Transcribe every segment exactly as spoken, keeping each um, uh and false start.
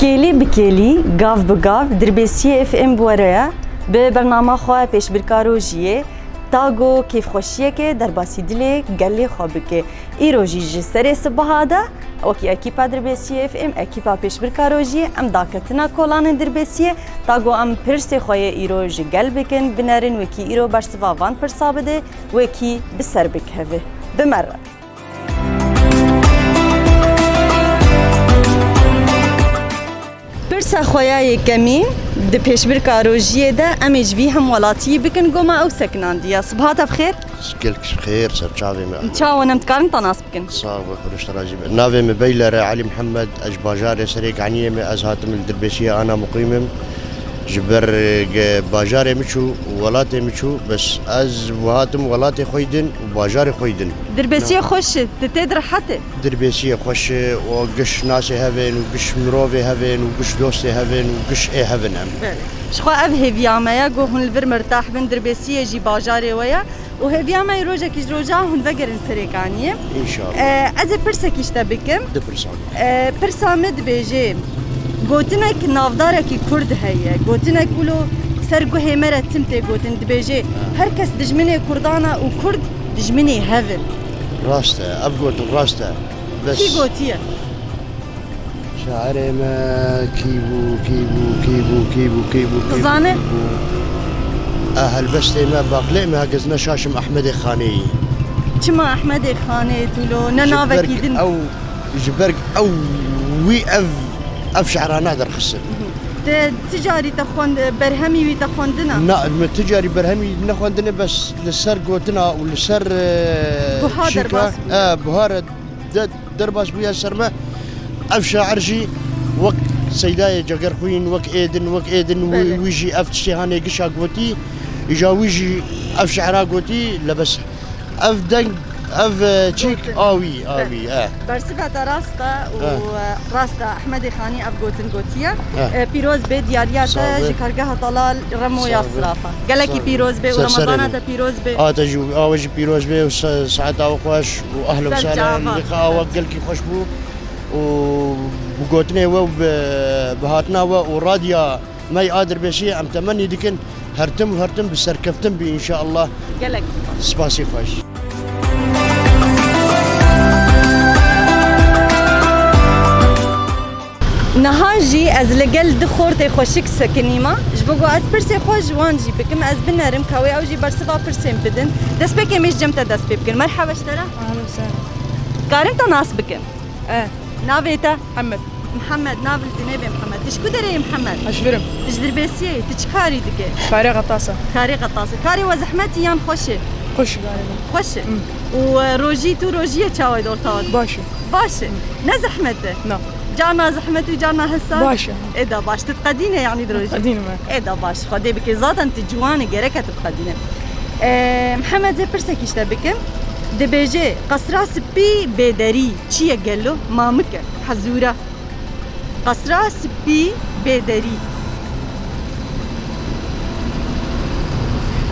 Kêlî bi kêlî, gav bi gav, Dirbêsiyê F M bi we re ye. Bi bernama xwe Pêşbirka Rojiyê, ta ku kêfxweşiyeke derbasî dilê gelê xwe bike. Îro jî ji serê sibaha de, wekî ekîpa Dirbêsiyê F M, ekîpa Pêşbirka Rojiyê, em daketina kolanên Dirbêsiyê, ta ku em pirsê xwe yê îro ji gel bikin, binerin, wekî îro bersiva van pirsa bide, wekî bi ser bikeve. Bi me re. Pirsa xwe ya yekemîn, di Pêşbirka Rojiyê de em ê ji vî hemwelatiyî bikin, goma ew sekinandiye. Sibaha te bi xêr. Gelek ji xêr, ser çavê me. Çawa ne, em dikarin te nas bikin? Sağ ol, Xwedê ji te razî be. Navê min Beyler e, Elî Mihemed, ez ji bajarê Serêkaniyê me, ez hatim li Dirbêsiyê ana muqîm im. Ji ber, e, ge-, bajarê min çû, welatê min çû, bes ez hatim welatê xwe yî din û bajarê xwe yî din. Dirbêsiyê xweş e, tu tê de rehet e? Dirbêsiyê xweş e û giş nasê hev ên û giş mirovê hev ên û giş dostê hev ên û giş ê hev in em. Belê. Ji xwe ev hêviya me ye, ku hûn li vir mirtah bin, Dirbêsiyê jî bajarê we ye. Û hêviya me yê rojekî ji roja hûn vegerin Serêkaniyê. Înşallah. E, ez ê pirsekî ji te bikim. Di pirsa min. E, pirsa min dibêje, gotinek navdarekî kurd heye. Gotinek wilo ser guhê me re tim tê gotin. Dibêje, ha, her kes dijminê kurdan e û kurd dijminê hev in. Rast e, ev gotin rast e. Bes. Kî gotiye? Şairê me kî bû, kî bû, kî bû, kî bû, kî bû, kî bû, kî bû? Tu zanî? A, helbestê me, baqlê me, hegez ne şaşim Ehmedê Xanê yî. Çima Ehmedê Xanê tu lo, ne navekî din? Ji ber ew, ji ber ew wî ev, ev şi'rana derxistin. Te ti carî te xwend-, berhemî wî te xwendina? Na, me ti carî berhemî nexwendine, bes li ser gotina û li ser, e, buha şîka, derbas bûye. E, buhar e, de-, derbas bûye ser me. Ev şair jî wek Seydayê Cegerxwîn, wek ê din, wek ê din, wî, belê, wî jî ev tiştê hanê gişa gotî, îja wî jî ev şi'ra gotî, lebes ev deng, ev, e, çîk, gotin, a wî, a, belê, wî, e. Bersiva te rast e û, e, rast e, Ehmedê Xanî ev gotin gotiye. E. E, pîroz bê diyariya te, sağ ol, ji kargeha Talal Remo ya Sirafa. Sağ ol. Gelekî pîroz bê û Remezana te pîroz bê. A te jî, a we jî pîroz bê û se-, saeta we xweş û ehlen û sehlen. Ser çava. Liqaa we gelkî xweş bû û bi gotinê we û bi, bi hatina we û radya me yê Dirbêsiyê em temennî dikin, her tim û her tim bi serkeftin bî înşeallah. Gelek spas. Spasî xweş. Niha jî ez li gel du xortê xweşik sekinîme, ji bo ku ez pirsê xwe ji wan jî bikim, ez binerim ka wê ew jî bersiva pirsên bidin. Destpêkê em ê ji cem te dest pê bikin. Merhaba ji te re. Ahlan sehlan. Karim te nas bikim? E. Navê te? Mihemed. Mihemed, nav li dinê bê Mihemed. Tu ji ku derê yî Mihemed? Ez ji vir im. Tu ji Dirbêsiyê yî. Tu çi karî dikê? Karê xetasa. Karê xetasa. Karê we zehmet e yan xweş e? Xweş e karê me. Xweş e. Hmm. Û, e, rojî, tu rojiyê çawa ye di orta we de? Baş e. Baş e. Hmm. Ne zehmet e? Na. Carna zehmet û carna hesan? Baş e. Ê da baş. Tu diqedîne yanî di rojî? Diqedînim e. Ê da baş. Xwedê bike. Zaten tu ciwan e, gerek e tu diqedîne. E, Mihemed, ez ê pirsekî ji te bikim. Dibêje, qesra spî bêderî çi ye gelo? Mamik e. Hezûre. Qesra spî bêderî.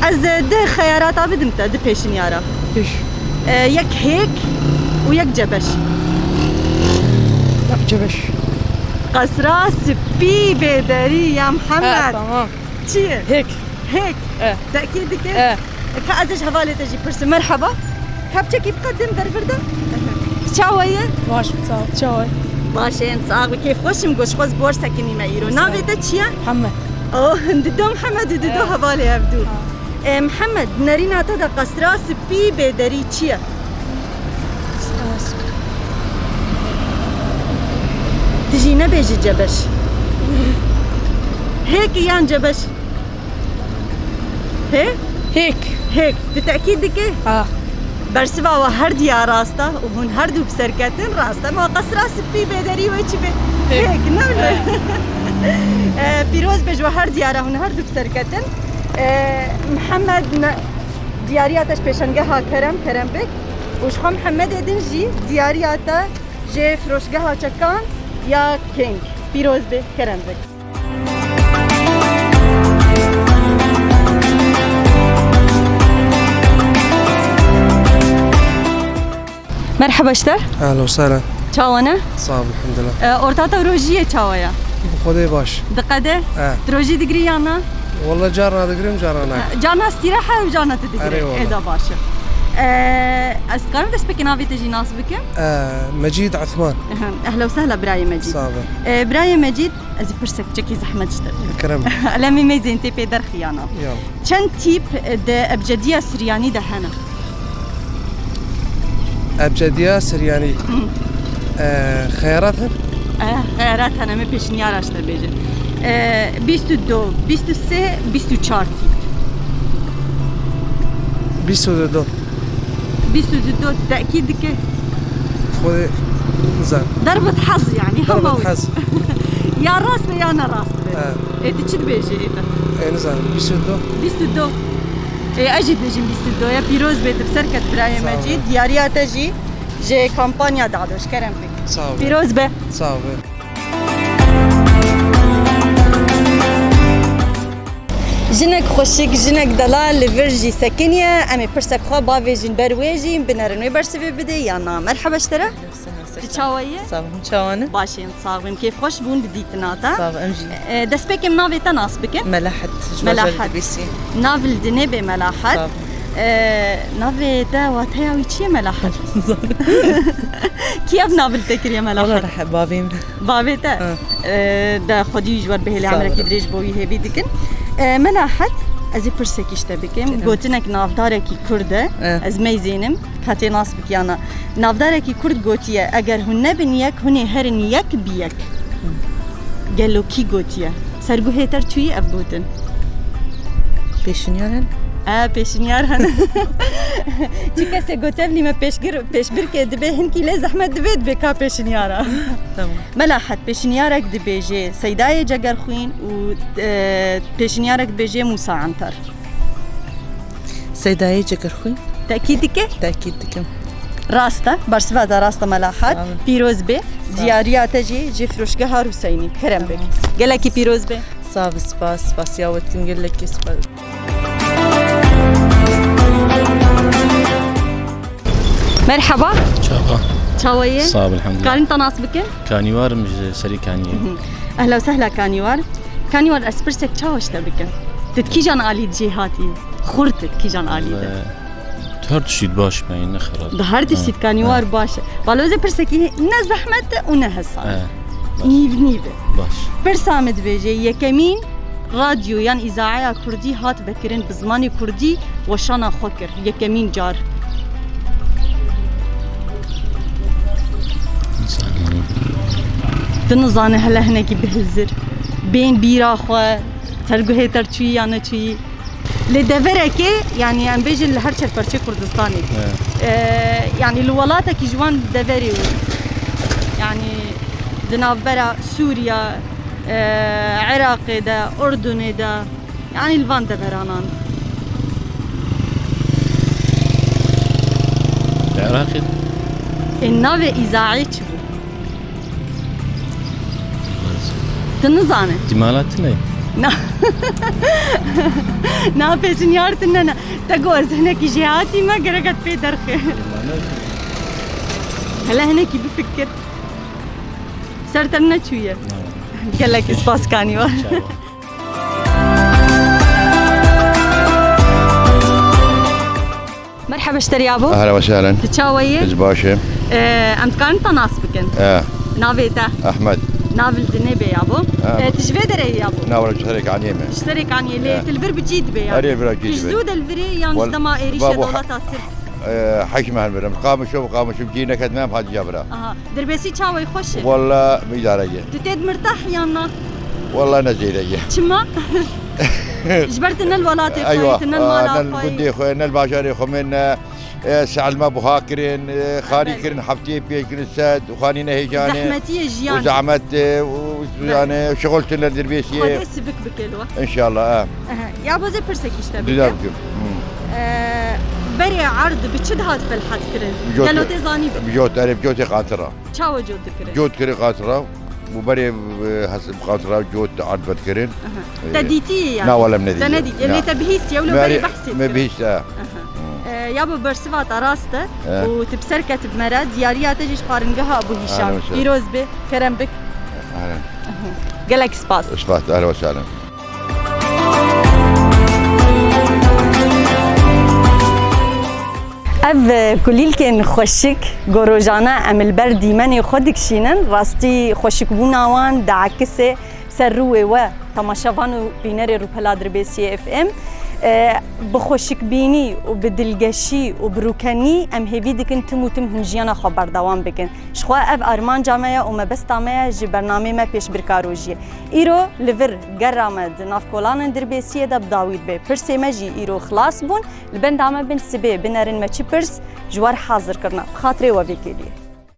Ez, e, du xeyarata bidim te, du pêşinyara. Pêş. E, yek hêk û yek cebeş. Yek cebeş. Qesra spî bêderî ya Mihemed. Ha, tamam. Çi ye? Hêk. Hêk. E. Tekî dike? E. Ka ez ji hevalê te jî pirsim. Merheba. Ka piçekî biqedin ber vir de. Çawa ye? Baş, sağ ol. Çawa ye? Baş in, sax bi kêf xweş im, goş xwez bor sekinîme îro. Sağ ol. Navê te çi ye? Hemed. Oh, di do Mihemed û di do hevalê hevdû. Ha. E, Mihemed, nerîna te de qesra spî bêderî çi ye? Qesra spî. Tu jî nebêjî cebeş. Hêk yan cebeş? Hê? Hêk. Hêk. Tu tekîd dikî? Ha. Bersiva we her diya rast e û hûn her du bi ser ketin rast e. Ma qesra spî bêderî wê çi be? Hêk. Hêk, ne wilo? He. E, pîroz be ji we her diya re, hûn her du bi ser ketin. E, Mihemed ne, diyariya te ji pêşangeha Kerem, Kerem Beg û ji xwe Mihemedê din jî diyariya te ji firoşgeha çekan ya Keng. Pîroz be, Kerem Beg. Merheba ji te. Ehlen û sehlen. Çawa ne? Sağ ol, elhamdülillah. E, orta te rojiyê çawa ye? Bi Xwedê baş. Diqede? E. Tu rojî digirî yan na? Walla carna digirim, carna na. E, carna stîrehe û carna tu digirî. Erê wala. Ê da baş e. E, ez dikarim destpêkê navê te jî nas bikim? E, Mecîd Osman. Ehla û sehla birayê Mecîd. Sağ ol. E, birayê Mecîd, ez ê pirsek çekî zehmet ji te bikim. Kerem. Elemê mêzên tê pê derxiyana. Ya. Çend tîp di ebcediya Siryanî de hene? Ebcediya Siryanî. Hmm. E, xeyarat hene? E, xeyarat hene, me pêşniyara ji te bêje. E, bîst û du, bîst û sê, bîst û çar tîp. Bîst û du. Bîst û du tekîd dike? Xwedê nizan. Derbet hez yani, hema Derbet hez. Ya rast be ya ne rast be. Ha. Ê tu çi dibêjî ê te? Ê nizanim, bîst û du. Bîst û du. Ê, ez jî dibêjim bîst û du ye. Pîroz be, tu bi ser ket birayê me jî. Sağ ol. Diyariya te jî ji kampanya Dado, ji kerem bik. Sağ ol. Pîroz be. Sağ ol. Jinek xweşik, jinek delal li vir jî sekiniye. Em ê pirsek xwe bavêjin ber wê jî, binerin wê bersivê bidê ya na. Merheba ji te re. Tu çawa yî? Sağ ol, çawa ne? Baş im, sax bim. Kêfxweş bûn bi dîtina te. Sağ ol, em jî. E, destpêkê min navê te nas bikin? Melahat, ji Melahat. Bajarê Dibêsî. Nav li dinê bê Melahat. Sağ ol. E, navê te wateya wî çi ye Melahat? Kî ev nav li te kiriye Melahat? Wala rehe, bavê min. Bavê te? Ha. E, de xwedî ji we bihêle. Sağ ol. Emrekî dirêj bo wî hêvî dikin. E, Melahat, ez ê pirsekî ji te bikim. Kerem. Gotinek navdarekî kurd e. E. Ez meyzênim. Ka tê nas bikiyana. Navdarekî kurd gotiye, eger hûn nebin yek, hûn ê herin yek bi yek. Gelo kî gotiye? Serguhê te çûyî ev gotin? Pêşinyar hene? E, pêşinyar hene. Çi kesê gotevlî me pêşgir, pêşbirkê dibe, hinkî lê zehmet dibe, dibe ka pêşinyara. Tamam. Melahat pêşinyarek dibêje Seydayê Cegerxwîn û, e, pêşinyarek dibêje Mûsa Anter. Seydayê Cegerxwîn. Tekîd dike? Tekîd dikim. Rast e, bersiva te rast e Melahat. Sağ olun. Pîroz bê. Sağ ol. Diyariya te jî ji firoşgeha Rûseynî. Kerem bik. Tamam. Gelekî pîroz bê. Sağ ol, spas, spasiya we dikim, gelekî spas. Merheba. Çawa? Çawa ye? Sağ ol, elhamdülillah. Karin te nas bikin? Kanîwar im ji Serê Kaniyê. Mhm. Ehla û sehla Kanîwar. Kanîwar, ez pirsek çawa ji te bikim? Tu di kîjan alî cê hatî? Xurt tu di kîjan alî de? Ve her tiştî baş me, ne xerab. Di her tiştî Ha, Kanîwar ha. Baş e. Balo ez ê pirsekî ne zehmet e û ne hesan. Ha, baş. Nîv nîv e. Baş. Pirsa min dibêje, yekemîn radyo yan îzaeya kurdî hat vekirin bi zimanê kurdî, weşana xwe kir. Yekemîn car. Nizanim. Tu nizane hele hinekî bihilzir. Bên bîra xwe, terguhê te çûyî ya neçûyî. Lê deverekê, yanî em bêjin li her çar perçê Kurdistanê. Evet. Ee, yanî li welatekî ji wan deverê û yanî di navbera Sûriya, ee, Iraqê de, Urdunê de, yanî li van deveranan. Iraqê. Ê, navê îzaê çi bû? Tu nizane? Dîmala tune. Na. Na, pêşinyar tune ne. Te got ez hinekî jêhatî me, gerek et pê derxê. Hele hinekî bifikir. Ser te neçûye. Na. Gelek spas Kanîwar. Çawa. Merheba ji te re yabo. Ehlen we sehlen. Tu çawa yî? Ez baş im. Ee, em dikarin te nas bikin? E. Navê te? Ehmed. Nav li dinê bê yabo. E. Ee, tu ji vê derê yî yabo? Na, wele ji Serê Kaniyê me. Ji Serê Kaniyê, lê E. tu li vir bi cî dibê ya? Erê, vira cî Tu ji dibê. Zû de li vir î yan ji Wal-, dema êrîşê babo, dewleta Tirk? Ee, hekî me hene vir. Qamişo, Qamişo cî neket me, em hatiye vira. Aha. Dirbêsî çawa ye, xweş e? Walla îdare ye. Tu tê de mirtah yan na? Walla ne zêde ye. Çima? Ji ber tu ne li welatê xwe yî, tu ne li mala xwe yî. Eywa, ne li gundê xwe, ne li bajarê xwe me, ne, e, sehel me buha kirin, e, xanî kirin, hefteyê pênc kirin sed, xanî ne hêjane. Zehmetî ye jiyan. Û zehmet, e, û yani şixul tune dirbêsî ye. Xwedê sivik bike li we. Înşallah, e. Ehe. Ya bo ez ê pirsekî ji te bikim. Dida bikim. Hmm. E, berê erd bi çi dihat felhet kirin? Bi cot-, Gelo tê zanî bî? Bi cot-, erê, bi cotê qatira. Çawa cot dikirin? Cot kirin qatira. Û berê, e, hes-, qatira cot erd vedikirin. Aha. E, Te dîtî yani? Na, wele em nedîtiye. Te nedîtiye. Na. Lê te bihîstiye, wilo berê behsê dikirin. Me bihîst, e. Aha. Hmm. E, ya bo bersiva te rast e. E. Û tu bi ser ketib me re, diyariya te jî ji xwaringeha Ebû Hîşam. Ahlen we sehlen. Pîroz bê, kerem bik. Gelek spas. Spas, ehlen we sehlen. Ev kulîlkên xweşik, ku rojane em li ber dîmenê xwe dikişînin, rastî xweşikbûna wan diekise ser rûyê we, temaşevan û bînerê rûpela Dirbêsiyê F M. E, bi xweşikbînî û bi dilgeşî û bi rûkenî em hêvî dikin tim û tim hûn jiyana xwe berdewam bikin. Jixwe ev armanca me ye û mebesta me ye ji bernameyê me pêşbirka rojiyê. Îro li vir gera me di nav kolanên Dirbêsiyê de bi dawî dibe. Pirsê me jî îro xilas bûn. Li benda me bin sibê binerin me çi pirs ji we re hazir kirine. Bi xatirê we vê kêliyê.